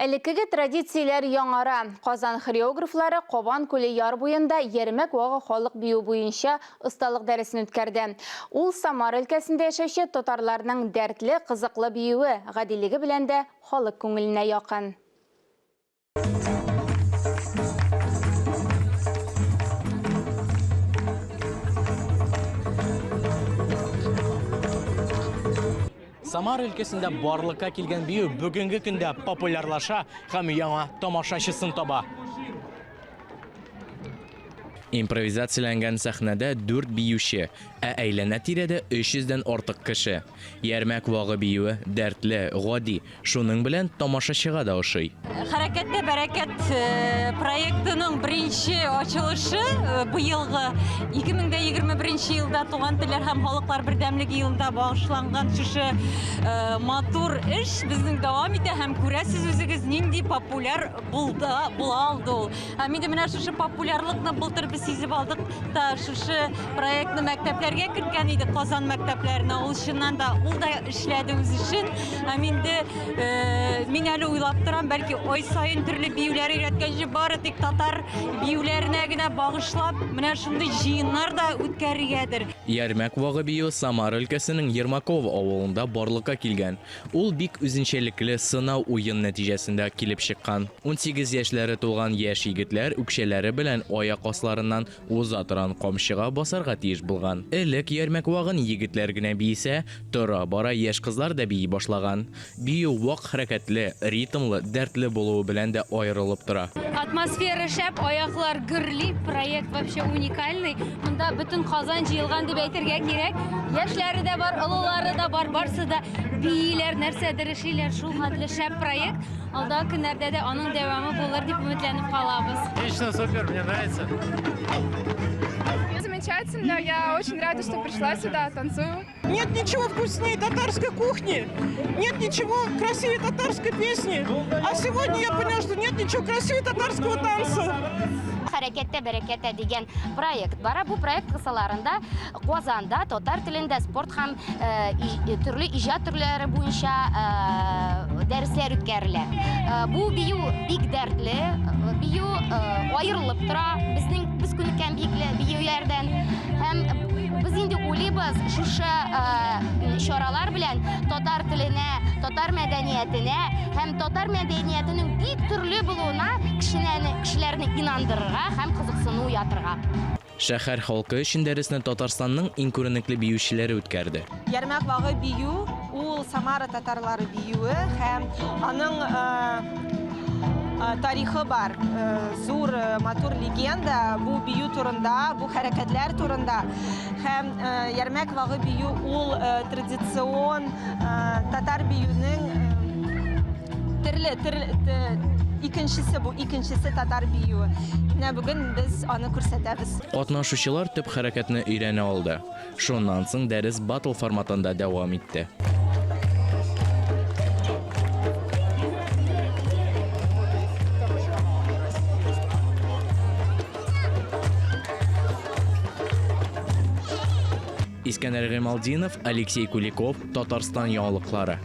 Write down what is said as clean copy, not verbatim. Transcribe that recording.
Элеккеге традицияләр яңара. Казан хореографлары Кабан күле яр буенда Ярмәк вагы халык биюе буенча осталык дәресен үткәрде. Ул Самара өлкәсендә яшәүче татарларның дәртле, кызыклы биюе, гадилеге белән дә халык күңеленә якын. Самара өлкәсендә барлыкка килгән бию бүгенге көндә популярлаша һәм яңа тамашачысын таба. Импровизацияләнгән сәхнәдә дүрт биюче, ә әйләнә-тирәдә 300 дән артык кеше. Ярмәк вагы биюе дәртле, гади, Шуның белән тамашачыга да ошый. Хәрәкәттә бәрәкәт проектының беренче ачылышы быелгы 2021 елда Туган телләр һәм халыклар бердәмлеге елында багышланган шушы матур эш безнең дәвам итә һәм күрәсез үзегез нинди популяр булды, була алды ул. Һәм инде менә шушы популярлыкны былтыр без сизеп алдык та шушы проектны мәктәпләргә керткән идек, Казан мәктәпләренә. Ул чыннан да ул да эшләде үз эшен. Һәм инде э, мин әле уйлап торам, бәлки ай саен төрле биюләр өйрәткәнче бары тик татар биюләренә генә багышлап, менә шундый җыеннар да үткәрергәдер. Ярмәк вагы биюе Самара өлкәсенең Ермаково авылында барлыкка килгән. Ул бик үзенчәлекле сынау-уен нәтиҗәсендә килеп чыккан. 18 яшьләре тулган яшь егетләр үкчәләре белән аяк асларыннан уза торган камчыга басарга тиеш булган. Элек Ярмәк вагын егетләр генә биесә, тора-бара яшь кызлар да бии башлаган. Бию вак хәрәкәтле, ритмлы, дәртле булуы белән дә аерылып тора. Атмосфера шәп, аяклар гөрли, проект вообще уникальный. Монда бөтен Казан җыелган дип әйтергә кирәк. Яшьләре дә бар, олылары да бар, барсы да бииләр, нәрсәдер эшлиләр. Шул хәтле шәп проект. Алдагы көннәрдә дә аның дәвамы булыр дип өметләнеп калабыз. Отлично, супер, мне нравится. Замечательно, я очень рада, что пришла сюда, танцую. Нет ничего вкуснее татарской кухни, нет ничего красивее татарской песни. А сегодня я поняла, что нет ничего красивее татарского танца. Хәрәкәттә бәрәкәттә дигән проект бара. Бу проект кысаларында Казанда татар телендә спорт һәм э, төрле иҗат төрләре буенча э, дәресләр үткәрелә. Э, бу бию бик дәртле, бию аерылып тора безнең без күнеккән биюләрдән. Һәм без инде уйлыйбыз, шушы чаралар белән татар теленә, татар мәдәниятенә һәм татар мәдәниятенең бик төрле булуына кешеләрне, кешеләрне инандырырга һәм кызыксыну уятырга. Шәһәр халкы өчен дәресне Татарстанның иң күренекле биючеләре үткәрде. Ярмәк вагы бию ул Самара татарлары биюе һәм аның тарихы бар, зур матур легенда бу бию турында, бу хәрәкәтләр турында. Һәм Ярмәк вагы бию ул традицион татар биюнең төрле, төрле, икенчесе бу, икенчесе татар биюе. Менә бүген без аны күрсәтәбез. Катнашучылар төп хәрәкәтне өйрәнә алды. Шуннан соң дәрес баттл форматында дәвам итте. Искәндәр Гыймалтдинов, Алексей Куликов, Татарстан яңалыклары.